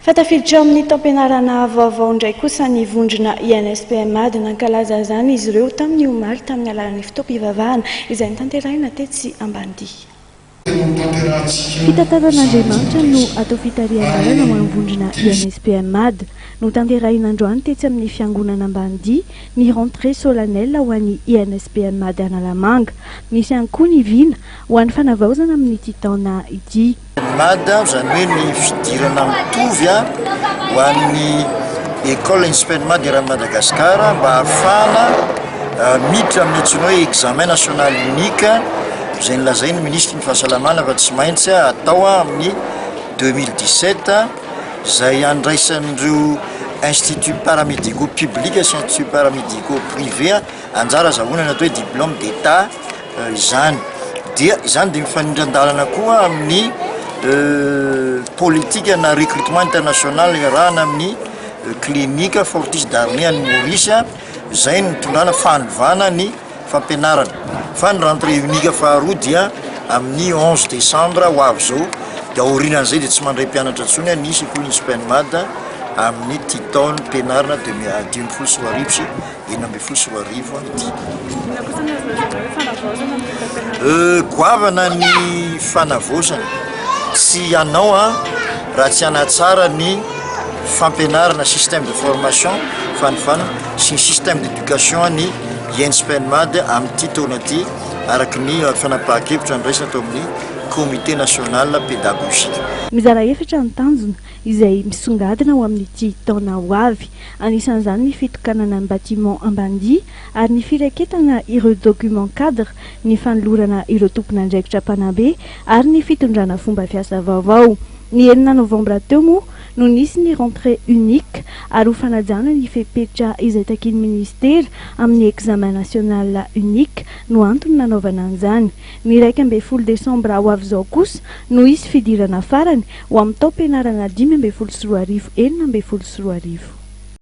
Fa tafiditra ao amin'ny taom-pianarana vaovao indray kosa ny vondrona INSPMAD. Nankalaza izany izy ireo tamin'ny omaly tamin'ny alalan'ny fotoam-pivavahana izay notanterahina tetsy Ambanidia. Fitantanan'Andriamanitra no atao fitarihan-dalana ho an'ny vondrona INSPMAD. Notanterahina androany tetsy amin'ny fiangonana Ambanidia ny rentrée solennelle ho an'ny INSPMAD Analamanga. Nisy ihany koa ny vina ho an'ny fanavaozana amin'ity taona ity. Mad, izany hoe ny fidirana mitovy ho an'ny école Inspmad eran'i Madagascar mba hahafahana miditra amin'ny antsoina hoe examen national unique izay nolazain'ny minisitry ny fahasalamana fa tsy maintsy atao amin'ny 2017 izay handraisan'ireo instituts paramédicaux publics sy instituts paramédicaux privés anjara azahoana ny atao hoe diplôme d'état. Izany dia izany dia mifanindran-dalana koa amin'ny politika na recrutement international iarahana amin'ny clinique Fortis d'Arnay any Maurice izay nitondrana fanovana ny fampianarana fa ny rentrée unique faharoa dia amin'ny 11 décembre ho avy izao dia aorianan'izay dia tsy mandray mpianatra intsony ny sekoly Inspmad amin'ity taom-pianarana 2015 sy 2016 ity. Inona kosa ny azo lazaina hoe fanavaozana amin'ny fampianarana? Goavana ny fanavaozana, tsy hanao an raha tsy hanatsara ny fampianarana système de formation fanofana sy ny système d'éducation ny INSPMAD amin'ity taona ity araka ny fanapahan-kevitra noraisina tao amin'ny comité national pédagogique. Mizara efatra ny tanjona izay misongadina ho amin'ity taona ho avy. Anisan'izany ny fitokanana ny bâtiment Ambanidia ary ny firaketana ireo document cadre, ny fanolorana ireo tompon'andraikitra mpanabe ary ny fitondrana fomba fiasa vaovao. Ny enina novambra teo moa no nisy ny rentrée unique ary ho fanajana ny fepetra izay takian'ny minisitera amin'ny examen national unique no antony nanaovana an'izany. Ny 11 desambra ho avy izao kosa no hisy fidirana farany ho amin'ny taom-pianarana 2015 2016.